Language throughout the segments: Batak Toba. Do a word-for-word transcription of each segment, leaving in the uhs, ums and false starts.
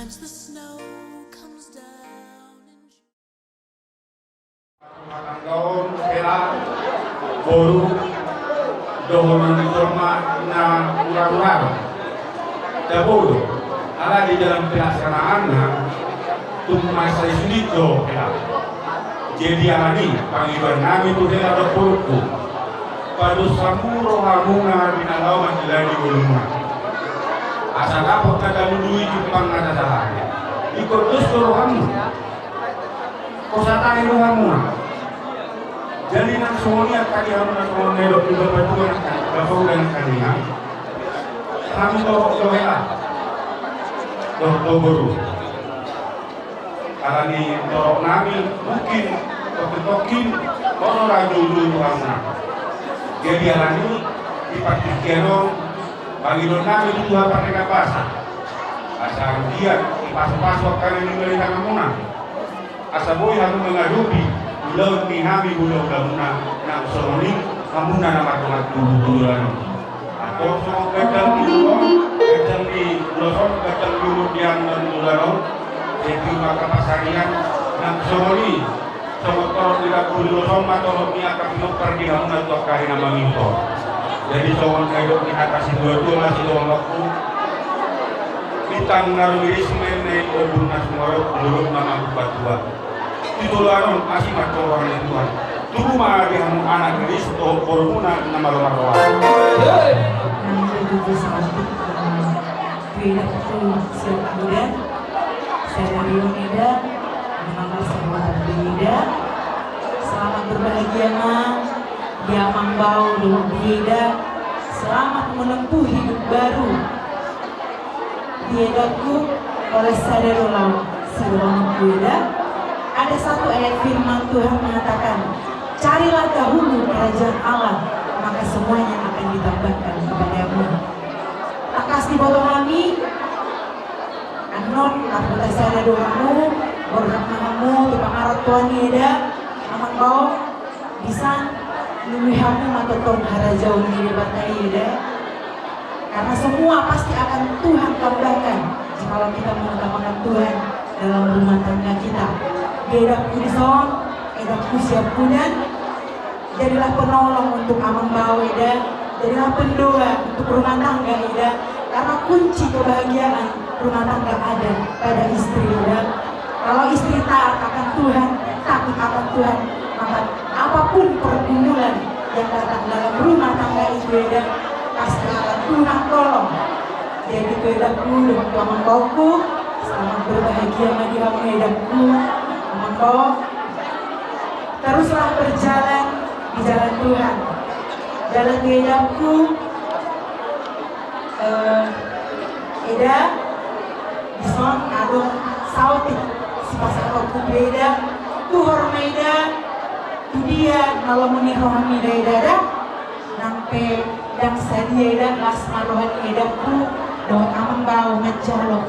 As the snow comes down in June. Rumah tangga on, hela, boru, dohonon ni jolma na ura-ura do. Tabo do, ala di dalam pelaksanaanna, tung mansai sulit do, hela. Jadi alani, pangidoan nami tu hela dohot borungku. Pados hamu rohamuna di na laho manjalo di ngolumuna. Asa dapot na tamuduhi jumpang na tasahat. Ingkon dos do rohamu. Posa tahe rohamuna. Jadi nang songon i angka di hamu na songon na didok ni bapa tua nangkaningan, bapa uda nangkaningan. Hami torop do hela. Dohot do boru. Alani torop nami mungkin tongkin-tongkin ono ra joujou tu hamuna. Jadi alani di partingkian on pangidoan nami tu Tuhan Pardenggan Basa. Asa anggiat dipasu-pasu angka na niula di tanganmuna. Asa boi hamu mangadopi ulaon ni hami hulahula muna nang songon i hamuna na mardongan tubu tu joloan on. Antong songon ganjang ni ulos on, ganjang ni ulos on, ganjang ni umur di hamu na tu joloan on. Jadi angka pasarian nang songon i, songon torop ni rambu ni ulos on ma torop ni angka pinompar di hamuna tu angka ari na mangihuthon. Jadi songon na didok ni hata situa-tua ma situa-tua. Bintang na rumiris ma inna i, ombun na sumorop, lurut na mambuka tua. Tu joloan on asi ma torop ni Tuhan. Tubu ma di hamu anak riris dohot borumuna na malo marroha. Nang tujuh saat, eh, beda tu siap beda. Sadari on eda, menang sabuatan beda. Selamat berbahagia ma di amang bao dohot di eda. Selamat menempuh hidup baru. Di edangku, oleh sada do laho sidohononku eda. Ada satu ayat firman Tuhan mengatakan, "Carilah dahulu kerajaan Allah, maka semuanya akan ditambahkan kepadamu." Tangkas diboto hami, annon, marhata sada do hamu, borhat ma hamu tu pangarantoan ni eda, amang bao, bisa lului hamu ma tongtong harajaon ni Debata i eda. Karena semua pasti akan Tuhan tambahkan jikalau kita mengutamakan Tuhan dalam rumah tangga kita. Di edangku dison, edangku Siampudan, jadilah penolong untuk amang bao eda, jadilah pendoa untuk rumah tangga eda, karena kunci kebahagiaan rumah tangga ada pada istri eda. Kalau istri taat akan Tuhan, takut akan Tuhan, maka apapun pergumulan yang datang dalam rumah tangga itu eda, pasti akan Tuhan tolong. Jadi tu edangku dohot tu amang baoku, selamat berbahagia ma di hamu edangku, amang bao. Teruslah berjalan di jalan Tuhan. Jalan di edangku, eh, eda, dison adong saotik sipasahatonku tu eda, tuhor ma eda tu dia na lomo ni rohamida eda da. Nang pe ndang sadia eda, las ma roha ni edangku dohot amang bao manjalo.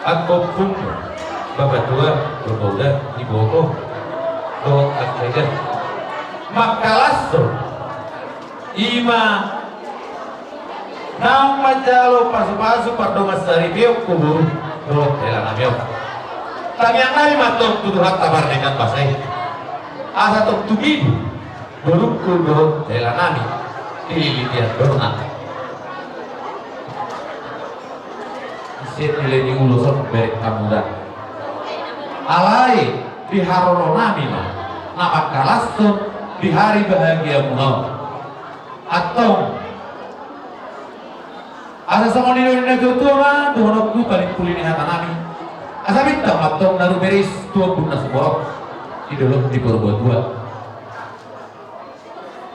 Angka ompung, bapa tua, bapa uda, iboto dohot angka ina, mangkalashon i ma naung manjalo pasupasu pardongan saripeon tu boru dohot hela nami on. Tangiang nami ma antong tu Tuhanta pardenggan basa i, asa tong tumibu borungku dohot hela nami di litian dorna. Ise nilai ni ulos on, bereng hamu da. Alai di haroro nami ma na mangkalashon di hari bahagia muna on. Antong, asa songon nidok ni natuatua ma dohononku, palimpuli ni hata nami. Asa bintang ma antong na rumiris tu ombun na sumorop di dolok ni Purbatua.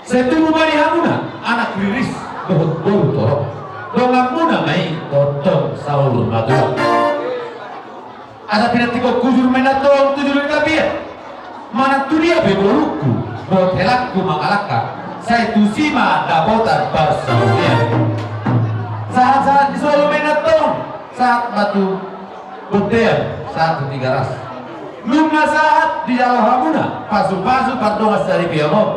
Sai tubu ma di hamuna anak riris dohot boru torop. Donganmuna ma i tongtong saur matua. Asa pinantikhon hujur ma i antong tu julu ni tapian. Manang tu dia pe borungku dohot helangku mangalangka, sai tusi ma dapotan parsaulian. Sahat-sahat ni solu ma i antong, sahat ma tu bontean, sahat tu Tigaras. Nunga sahat dijalo hamuna pasupasu pardongan saripeon on,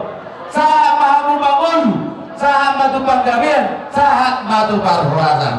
sahat ma hamu mangolu, sahat ma tu panggabean, sahat ma tu parhorasan.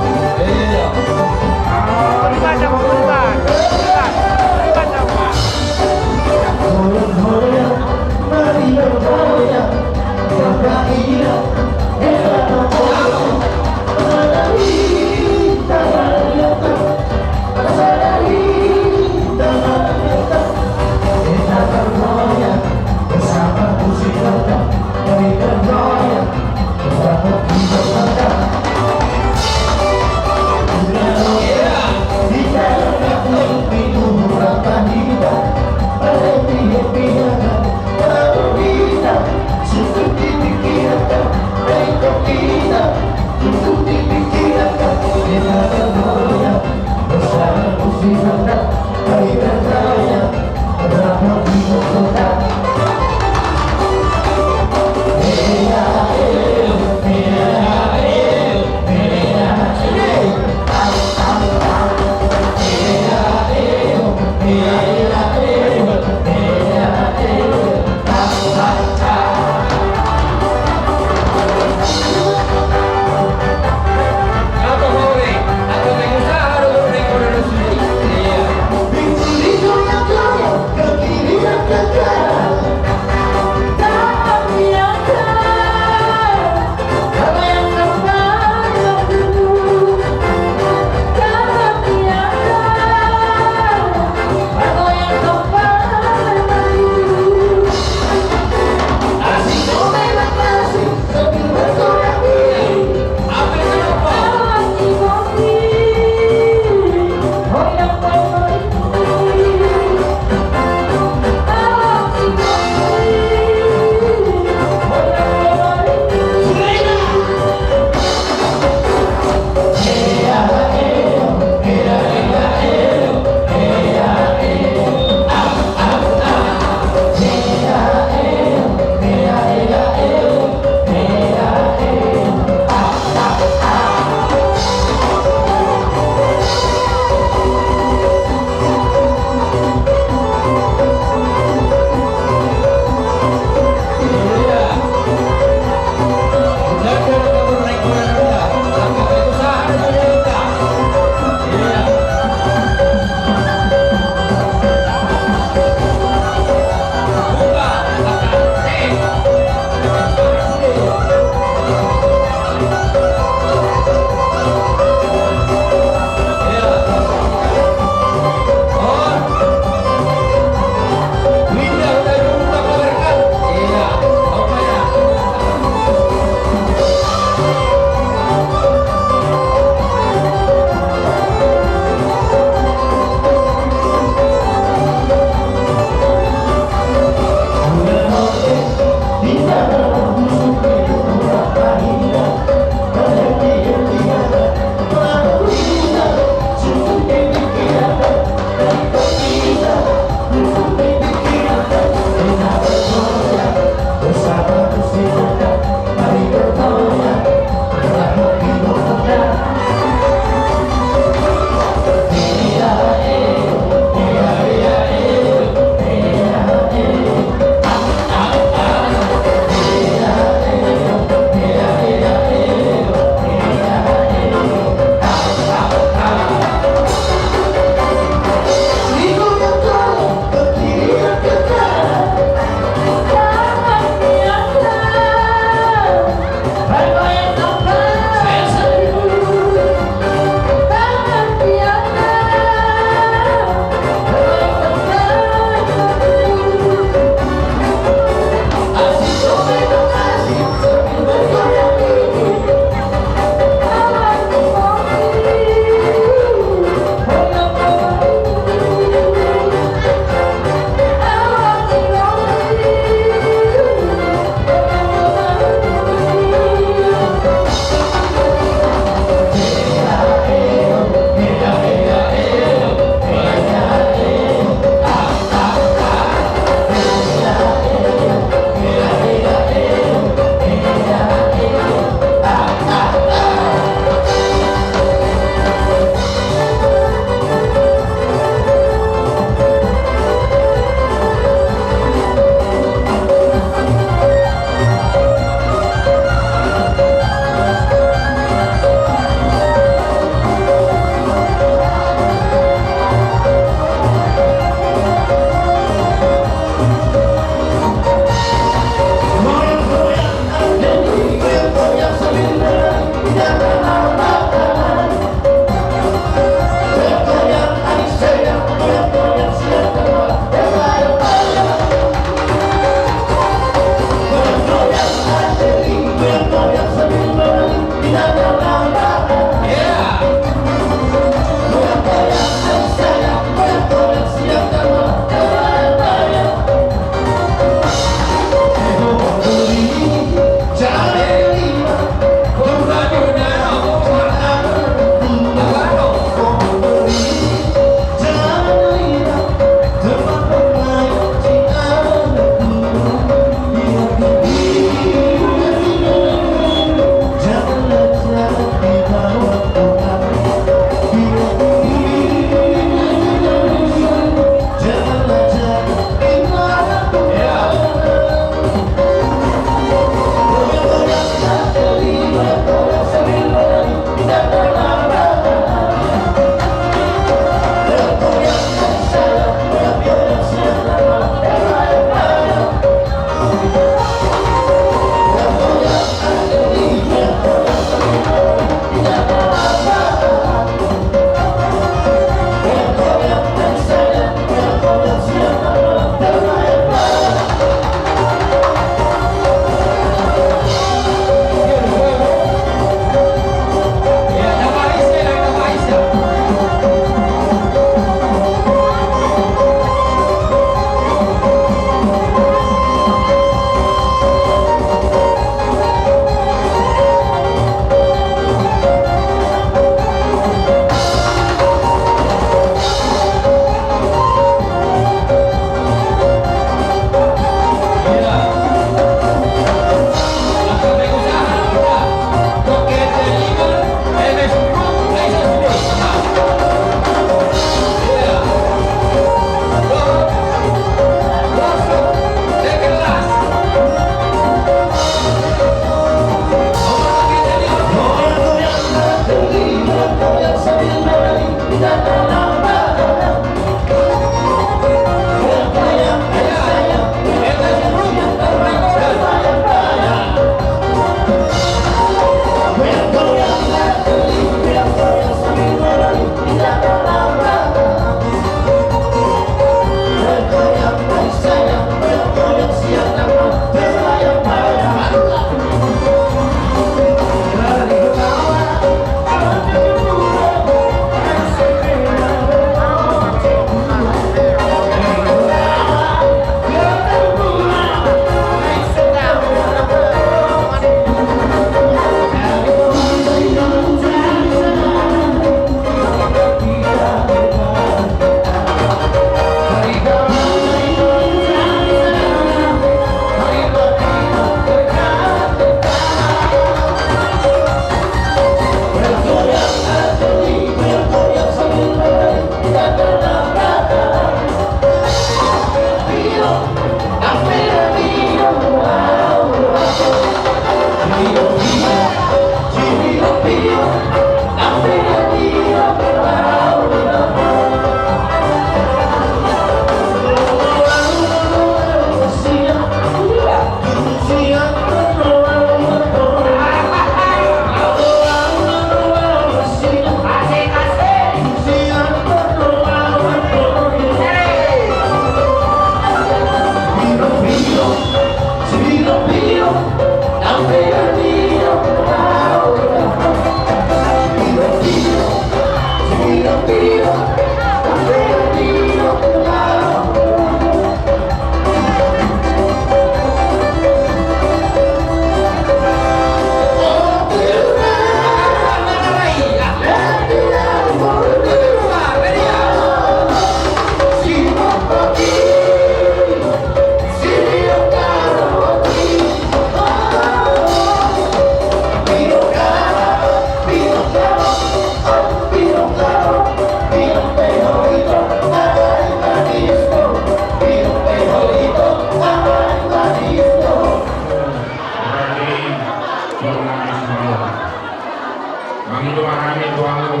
Mangido ma hami tu hamu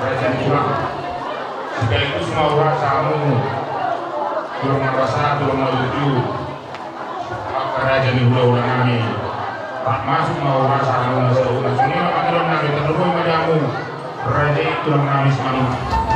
raja ni tulang. Sekaligus ma hurasa hamu tulang na rasa, tulang na tuju. Raja ni hulahula nami. Rap masuk ma hurasa hamu na saut na songina pangidoan nami, tarlumobi ma di hamu raja i tulang nami Simanjuntak.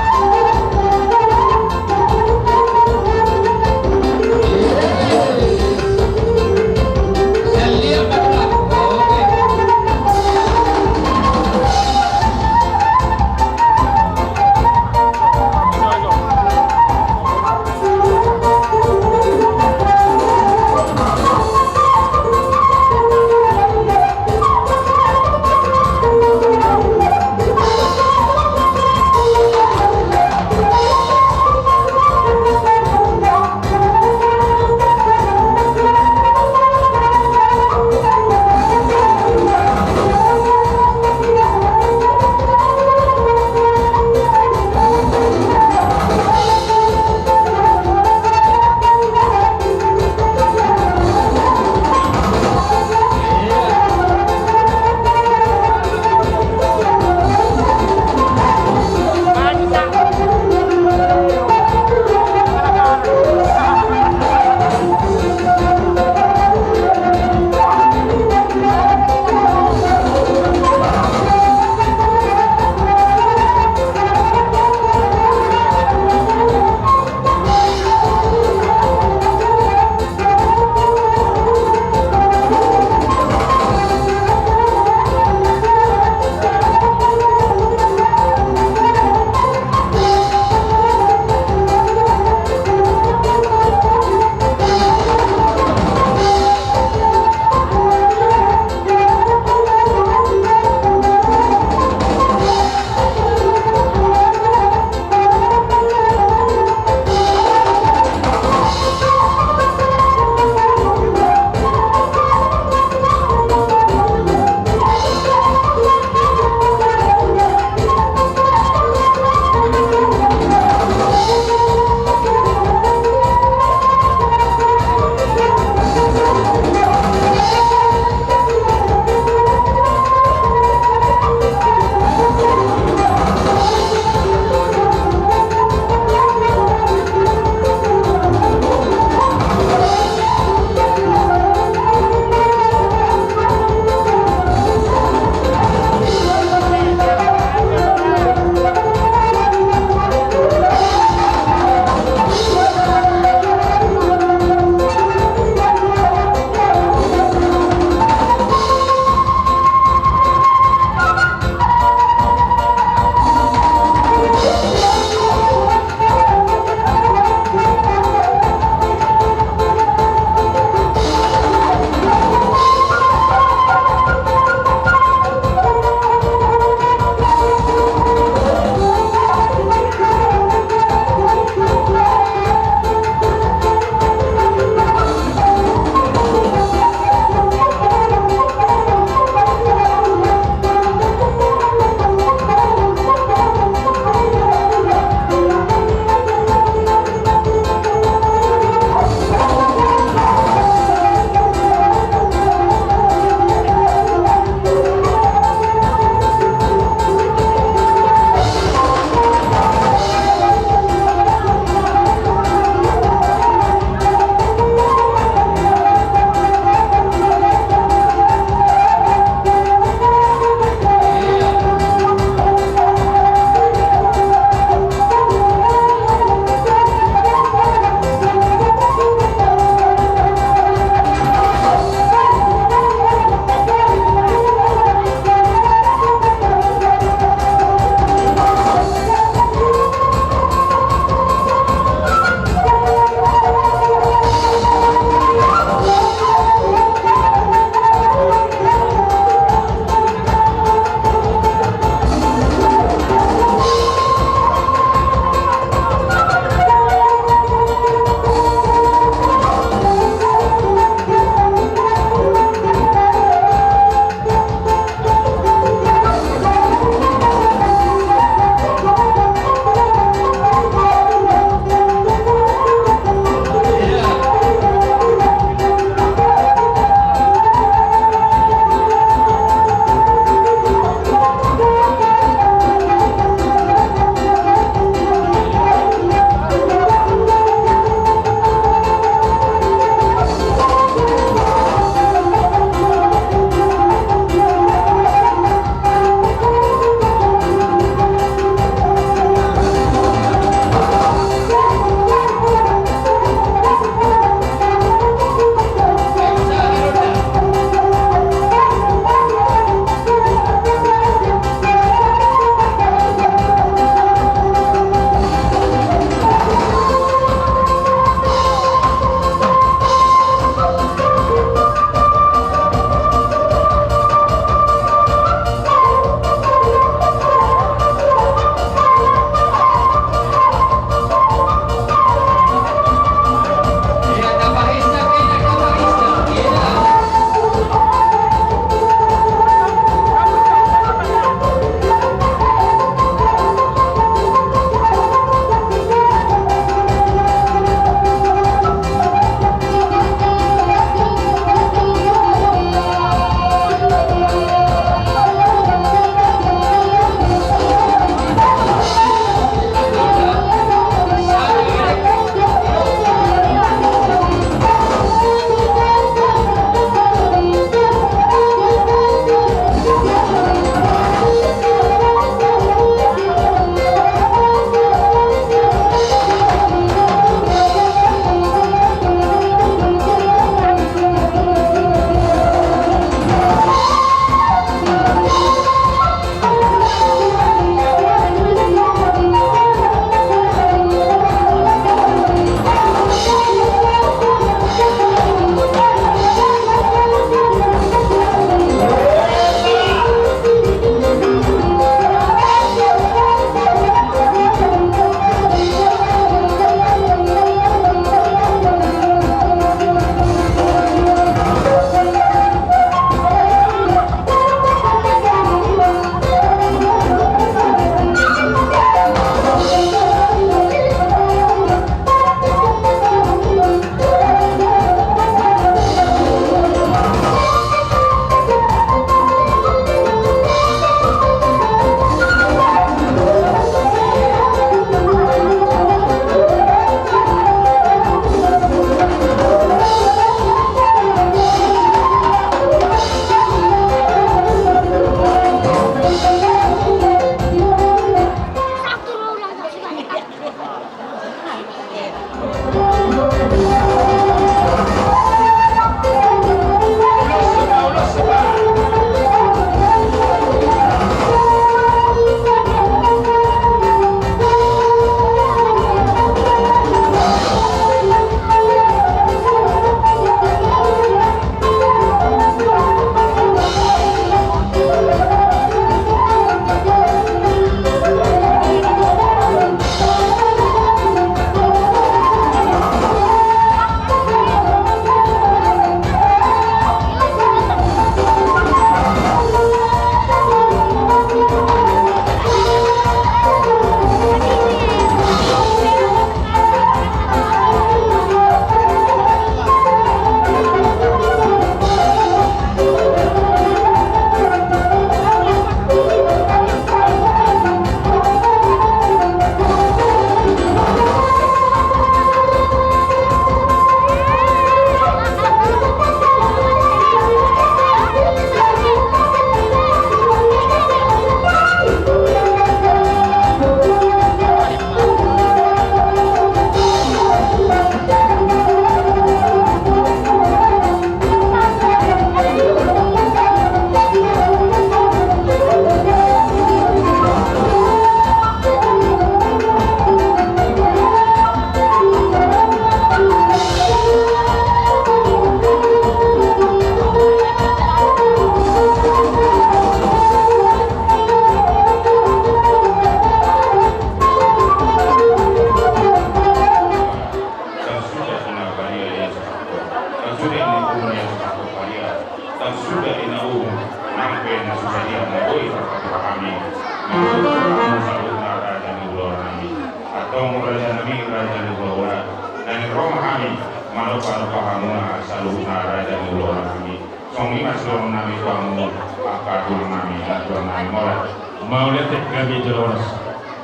Saluhutna raja ni ulaon nami. Antong raja nami, raja ni hulahula, naeng ro ma hami manomba-nomba hamuna saluhutna raja ni ulaon nami. Songon i ma sidohonon nami tu hamu angka tulang nami, na tulang nami, mauliate. Mauliate, gabe jala horas.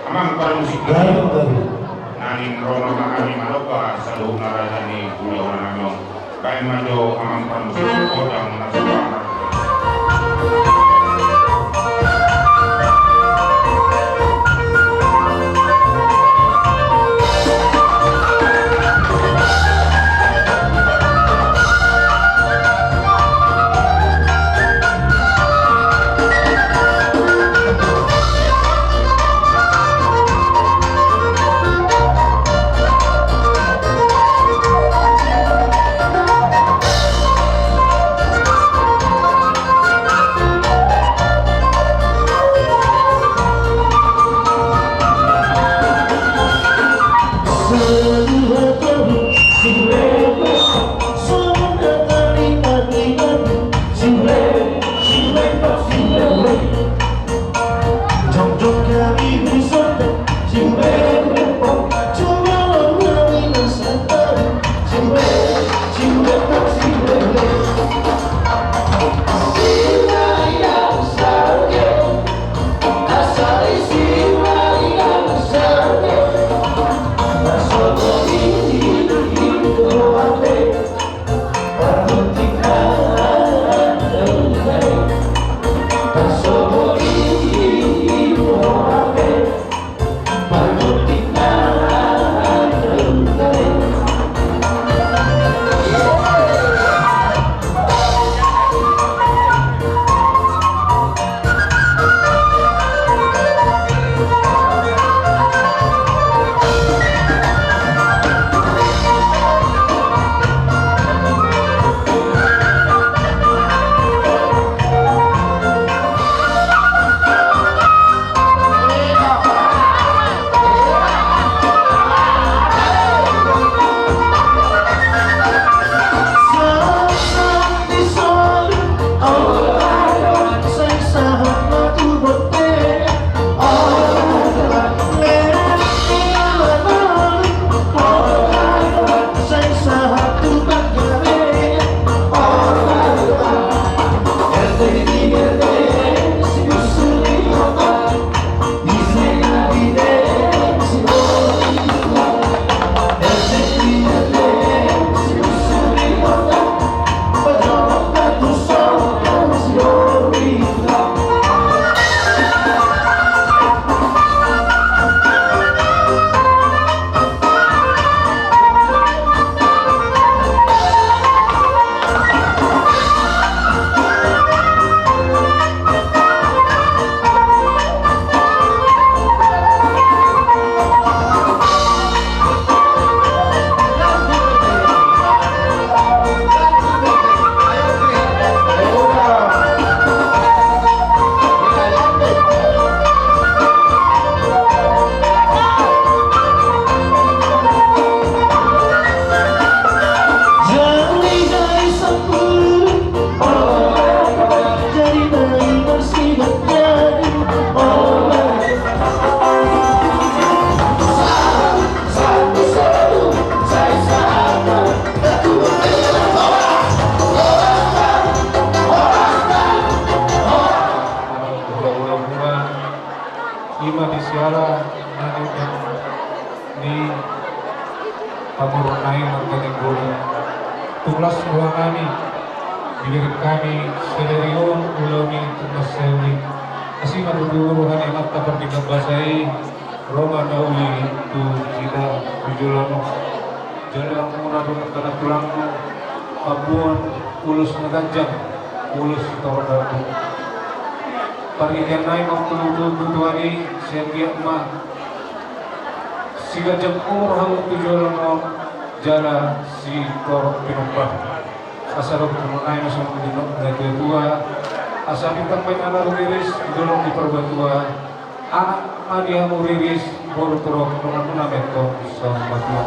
Amang parmusik. Gabe, gabe. Naeng ro ma hami manomba saluhutna raja ni hulahula nami on. Baen ma jo amang parmusik, godang na sabar. Ima di siala nami dan ni pamurun nai marga Tenggolu. Tulas roha nami, dibereng hami sadari on ulaon i tu na sauli. Asi ma tutu roha ni amanta pardenggan basa i, ro ma na uli tu hita tu joloan on. Jala muna do angka na tulangmu, mamboan ulos na ganjang, ulos sitorop dabu. Parngoluan nai ma tu, tu, tu Tuhan i, sai anggiat ma siganjang umur hamu tu joloan on, jala sitorop pinompar. Asa dohonon nai ma songon nidok ni natuatua, asa bintang ma i na rumiris di dolok ni Purbatua, anak ma di hamu riris, boru torop, dongan muna ma i antong saur matua.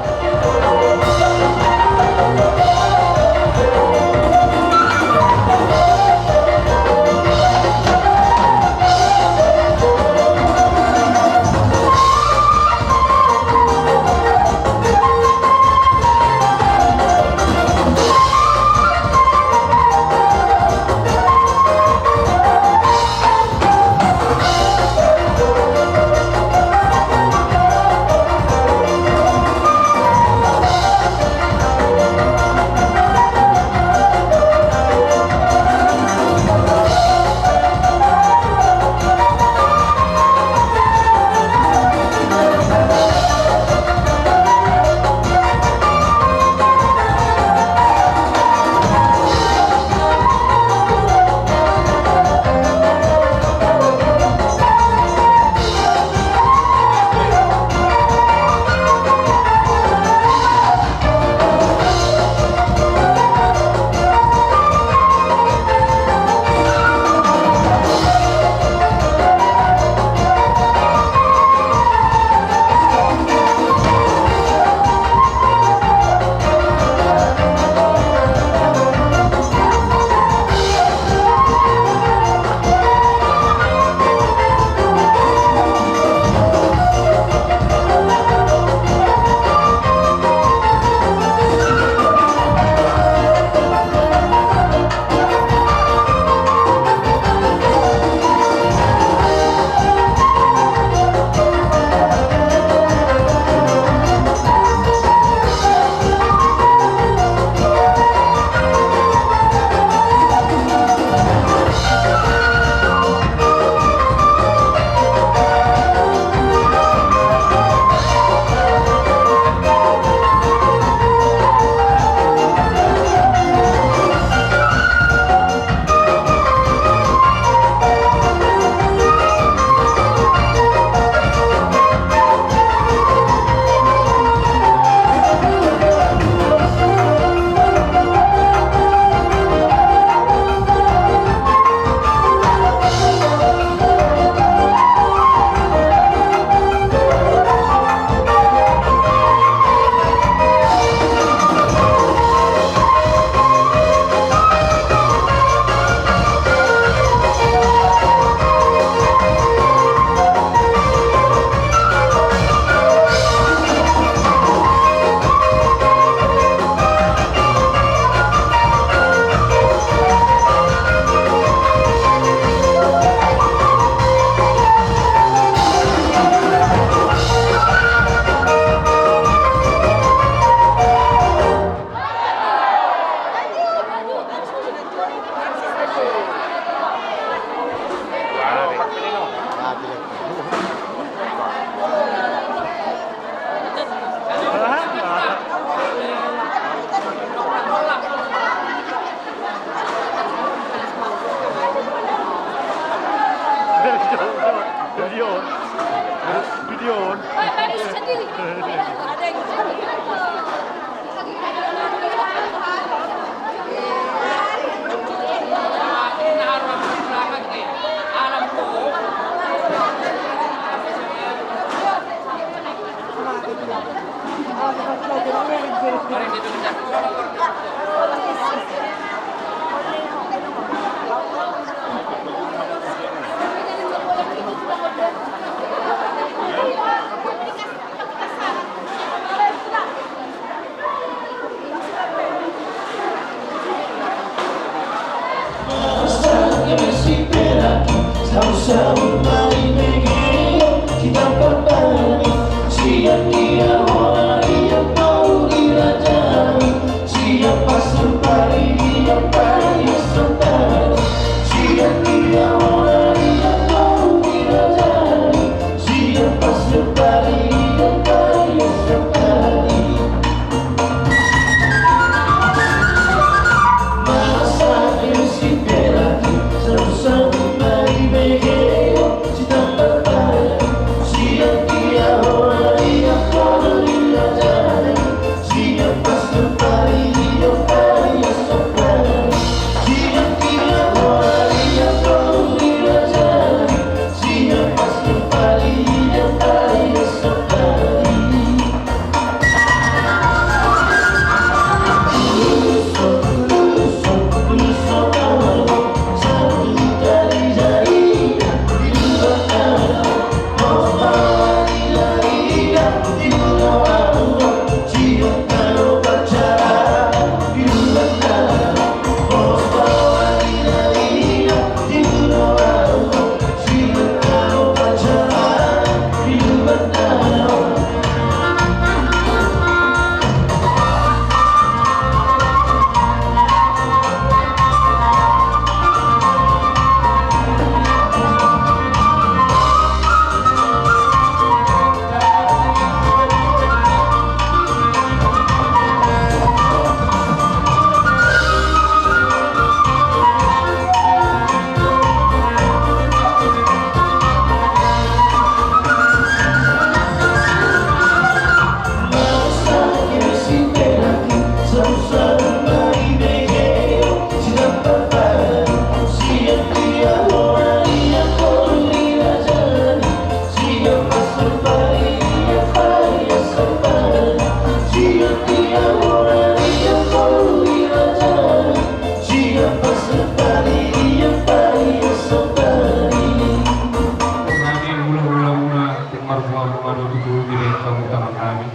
Hula-hula muna, marhula-hula muna, di hamu tangan nami.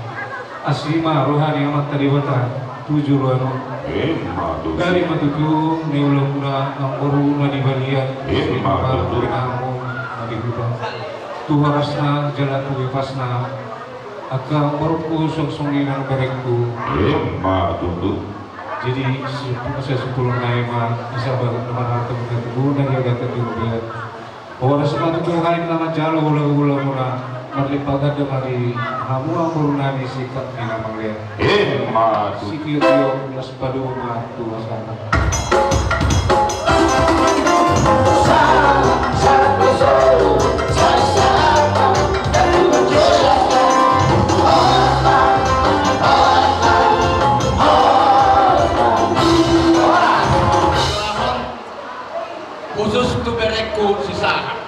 Asi ma roha ni Amanta Debata tu joloan on. Ima tutu. Gari ma tutu ni ulaonmuna, amang boru na di balian. Ima tutu. Di na di huta. Tu horasna jala tu ipasna. Angka amang boruku, songon i nang berengku. Ima tutu. Jadi, si-, si-, sipulung nai ma, isa baru nama rata muna tutu, na dia datang di mobil. Horas ma tutu hami na manjalo hula-hula muna, marlipat ganda ma di hamu amang boru nami, singkat ni na mangalean. Ima tutu. Sitio-tio las padomu ma tu hasangap. Khusus tu berengku si Sahat.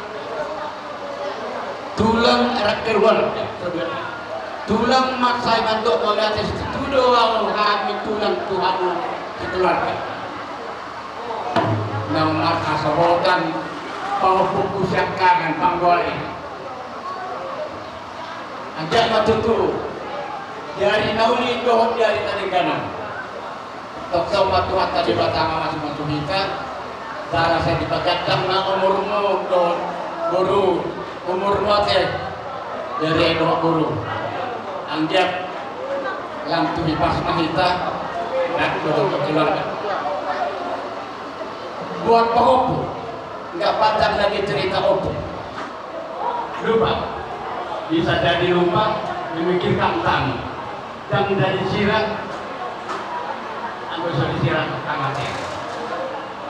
Tulang rangkir keluarga. Tulang mansai mandok mauliate, situtu do au hami tulang tu hamu sekeluarga. Nang marhasohotan pahompungku siangkangan, panggori. Anggiat ma tutu di ari na uli dohot di ari na denggan on. Tongtong ma Tuhanta Debata mamasumasu hita, jala sai dipagandang ma umurmu dohot boru, umurmu ate, bere dohot boru. Anggiat lam tu hipas ma hita, dan dohot keluarga. Buat pahompu, nggak panjang lagi cerita ompu. Lupa. Bisa jadi lupa memikirkan tamu. Ndang jadi sirang, anggo so disirang tangan e.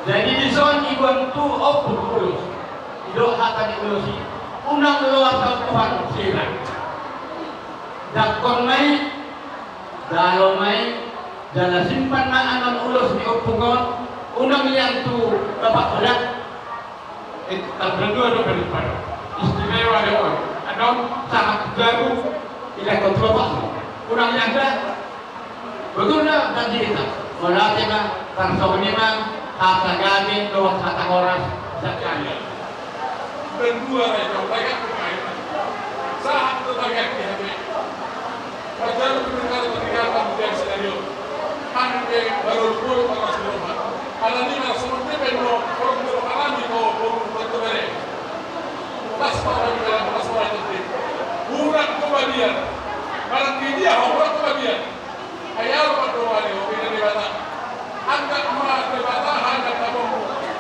Jadi dison ibuan tu ompu tu ulos. Didok hata ni ulos i, unang loas au Tuhan sirang. Dangkon ma i, jalo ma i, jala simpan ma annon ulos ni ompung on, unang lian tu bapak oda. Eh, tanggal dua do beri pada. Istimewa do on. Annon sangat jago, ilehon tu bapakmu. Unang lian da. Betul da, dan di kita. Mauliate ma, tarsongon i ma, hata gabe, dohot hata horas, sakali. Berdua aja, banyak pemain. Sahat tu banyak di H P. Pajalu pimpinan negara kemudian scenario. Hande baru puluh orang seluruh. Ala ni na seperti beno, orang seluruh alami ko, ko, ko, ko, Pas pada bilang, pas pada tadi. Bulan kebahagiaan. Malam ini ya, bulan kebahagiaan. Ayo, berdoa nih, oke, dari Debata. Angkat ma Debata, angkat kamu.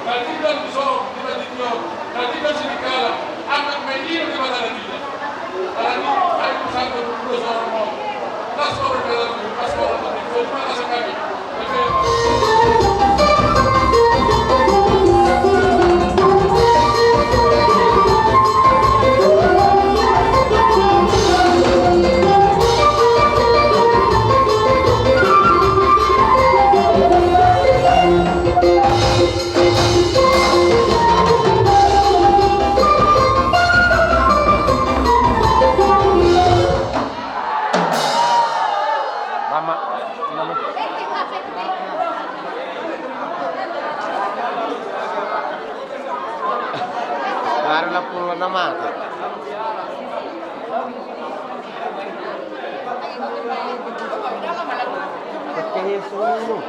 Nanti dan besok, kita di Tio. Nanti dan sini kalah. Angkat main ini Debata nanti. Kalau ini, ayo, satu, dua, satu, mau. Mama, mama. Baru lapor nama. Pakai sungguh.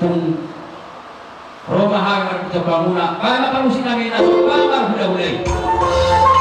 Tung ro ma hami marhite hamuna, bahen ma pamusi nami na so pamarhulahula i.